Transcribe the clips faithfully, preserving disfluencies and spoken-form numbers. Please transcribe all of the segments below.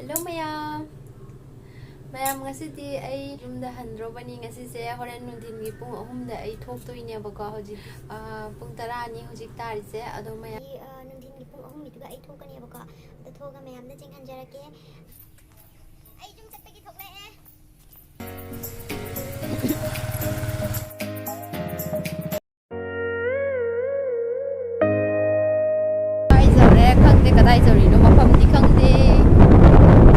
Hello ꯃꯌꯥꯝ꯫ ꯃꯌꯥꯝ, ꯉꯁꯤꯗꯤ ꯑꯩ ꯌꯨꯝꯗ ꯍꯟꯗ꯭ꯔꯣꯕꯅꯤ꯫ ꯉꯁꯤꯁꯦ ꯍꯣꯔꯦꯟ ꯅꯨꯡꯊꯤꯟꯒꯤ ꯄꯨꯡ ꯑꯍꯨꯝꯗ ꯑꯩ ꯊꯣꯛꯇꯣꯏꯅꯦꯕꯀꯣ꯫ ꯍꯧꯖꯤꯛ, ꯑ, ꯄꯨꯡ ꯇꯔꯥ ꯑꯅꯤ ꯍꯧꯖꯤꯛ ꯇꯥꯔꯤꯁꯦ꯫ ꯑꯗꯣ ꯃꯌꯥꯝ, ꯑ, ꯅꯨꯡꯊꯤꯟꯒꯤ ꯄꯨꯡ ꯑꯍꯨꯝꯒꯤꯗꯨꯒ ꯑꯩ ꯊꯣꯛꯀꯅꯦꯕꯀꯣ꯫ ꯑꯗꯣ ꯊꯣꯛꯑꯒ ꯃꯌꯥꯝꯗ ꯆꯦꯡꯍꯟꯖꯔꯛꯀꯦ꯫ ꯑꯩ ꯌꯨꯝ ꯆꯠꯄꯒꯤ ꯊꯣꯛꯂꯛꯑꯦ꯫ ꯀꯗꯥꯏ ꯌꯧꯔꯦ? ꯈꯪꯗꯦ, ꯀꯗꯥꯏ ꯌꯧꯔꯤꯅꯣ? ꯃꯐꯝꯗꯤ ꯈꯪꯗꯦ꯫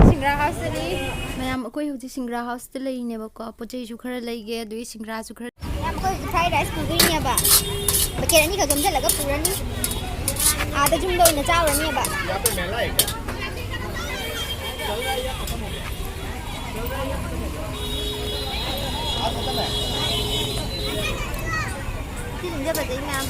ꯁꯤꯡꯒ꯭ꯔꯥ ꯍꯥꯎꯁꯇꯅꯤ꯫ ꯃꯌꯥꯝ, ꯑꯩꯈꯣꯏ ꯍꯧꯖꯤꯛ ꯁꯤꯡꯒ꯭ꯔꯥ ꯍꯥꯎꯁꯇ ꯂꯩꯔꯤꯅꯦꯕꯀꯣ꯫ ꯄꯣꯠ ꯆꯩꯁꯨ ꯈꯔ ꯂꯩꯒꯦ, ꯑꯗꯨꯒꯤ ꯁꯤꯡꯒ꯭ꯔꯥꯁꯨ ꯈꯔ꯫ ꯃꯌꯥꯝ, ꯑꯩꯈꯣꯏ ꯍꯧꯖꯤꯛ ꯐ꯭ꯔꯥꯏ ꯔꯥꯏꯁ ꯄꯨꯗꯣꯏꯅꯦꯕ꯫ ꯕꯀꯦꯠ ꯑꯅꯤꯈꯛ ꯌꯣꯝꯁꯤꯜꯂꯒ ꯄꯨꯔꯅꯤ꯫ ꯑꯥꯗ ꯌꯨꯝꯗ ꯑꯣꯏꯅ ꯆꯥꯔꯨꯔꯅꯦꯕ꯫ ꯁꯤꯁꯤꯡꯁꯦ ꯐꯖꯩ ꯃꯌꯥꯝ꯫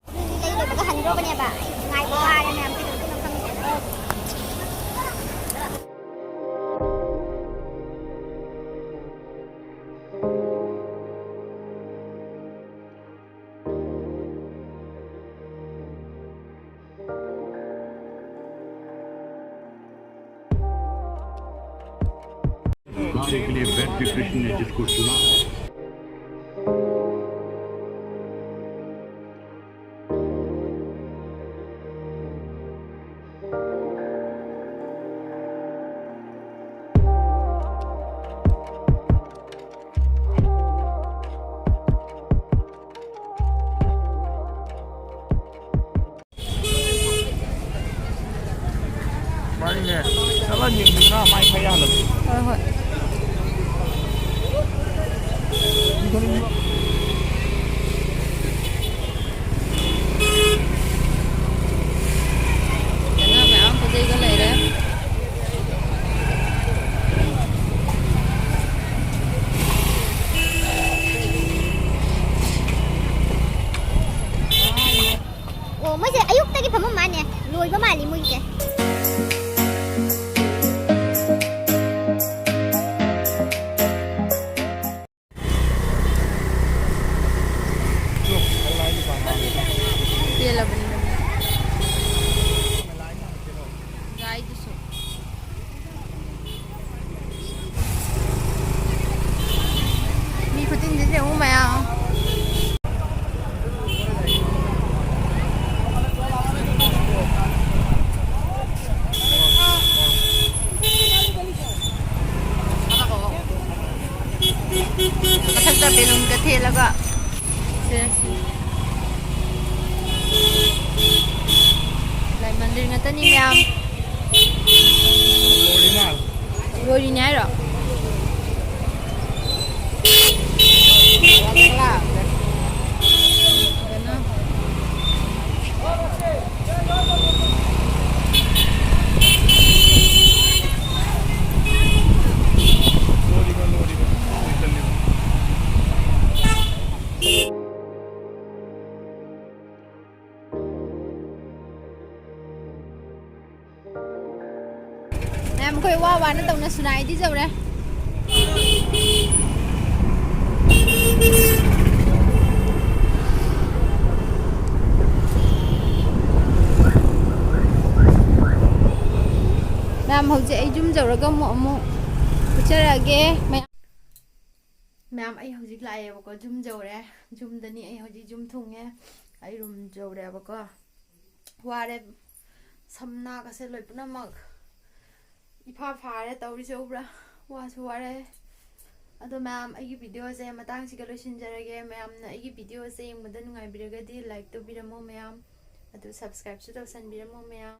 ꯑꯗꯨꯗꯤ ꯂꯩꯔꯨꯕꯒ ꯍꯟꯗ꯭ꯔꯣꯕꯅꯦꯕ꯫ ꯑꯩ ꯉꯥꯏꯕ ꯋꯥꯔꯦ ꯃꯌꯥꯝ, ꯀꯩꯗꯧꯗꯣꯏꯅꯣ ꯈꯪꯗꯦ꯫ कार्य के लिए वैद्य कृष्ण ने जिसको चुना है। ꯃꯥꯅꯤꯅꯦ꯫ ꯆꯠꯂ ꯌꯦꯡꯕꯤꯗꯅ ꯃꯥꯏ ꯈꯔ ꯌꯥꯜꯂꯝꯃꯤ꯫ ꯍꯣꯏ, ꯍꯣꯏ꯫ ꯀꯩꯅꯣ ꯃꯌꯥꯝ ꯄꯣꯠ ꯆꯩꯒ ꯂꯩꯔꯦ꯫ ꯑꯣ, ꯃꯣꯏꯁꯦ ꯑꯌꯨꯛꯇꯒꯤ ꯐꯝꯃꯝ ꯃꯥꯅꯦ, ꯂꯣꯏꯕ ꯃꯥꯜꯂꯤ ꯃꯣꯏꯒꯤꯁꯦ꯫ ꯍꯦꯜꯂꯒ ꯁꯦ, ꯁꯦ꯫ ꯂꯥꯏ ꯃꯟꯗꯤꯔ ꯉꯥꯛꯇꯅꯤ ꯃꯌꯥꯝ꯫ ꯂꯣꯏꯔꯤꯅꯦ ꯍꯥꯏꯔꯣ? ꯃꯌꯥꯝ, ꯑꯩꯈꯣꯏ ꯋꯥ ꯋꯥꯅ ꯇꯧꯅ ꯁꯨꯅꯥꯏꯗꯤ ꯌꯧꯔꯦ꯫ ꯃꯌꯥꯝ, ꯍꯧꯖꯤꯛ ꯑꯩ ꯌꯨꯝ ꯌꯧꯔꯒ ꯑꯃꯨꯛ, ꯑꯃꯨꯛ ꯎꯠꯆꯔꯛꯑꯒꯦ꯫ ꯃꯌꯥꯝ, ꯃꯌꯥꯝ, ꯑꯩ ꯍꯧꯖꯤꯛ ꯂꯥꯛꯑꯦꯕꯀꯣ, ꯌꯨꯝ ꯌꯧꯔꯦ꯫ ꯌꯨꯝꯗꯅꯤ ꯑꯩ ꯍꯧꯖꯤꯛ, ꯌꯨꯝ ꯊꯨꯡꯉꯦ꯫ ꯑꯩ ꯔꯨꯝ ꯌꯧꯔꯦꯕꯀꯣ꯫ ꯋꯥꯔꯦ꯫ ꯁꯝ ꯅꯥꯒꯁꯦ ꯂꯣꯏ ꯄꯨꯝꯅꯃꯛ ꯏꯐꯥ ꯐꯥꯔꯦ ꯇꯧꯔꯤꯁꯦ, ꯎꯕ꯭ꯔꯥ? ꯋꯥꯁꯨ ꯋꯥꯔꯦ꯫ ꯑꯗꯣ ꯃꯌꯥꯝ, ꯑꯩꯒꯤ ꯚꯤꯗꯤꯑꯣꯁꯦ ꯃꯇꯥꯡꯁꯤꯒ ꯂꯣꯏꯁꯤꯟꯖꯔꯒꯦ꯫ ꯃꯌꯥꯝꯅ ꯑꯩꯒꯤ ꯚꯤꯗꯤꯑꯣꯁꯦ ꯌꯦꯡꯕꯗ ꯅꯨꯡꯉꯥꯏꯕꯤꯔꯒꯗꯤ ꯂꯥꯏꯛ ꯇꯧꯕꯤꯔꯝꯃꯣ ꯃꯌꯥꯝ, ꯑꯗꯨ ꯁꯕꯁꯀ꯭ꯔꯥꯏꯕꯁꯨ ꯇꯧꯁꯟꯕꯤꯔꯝꯃꯣ ꯃꯌꯥꯝ꯫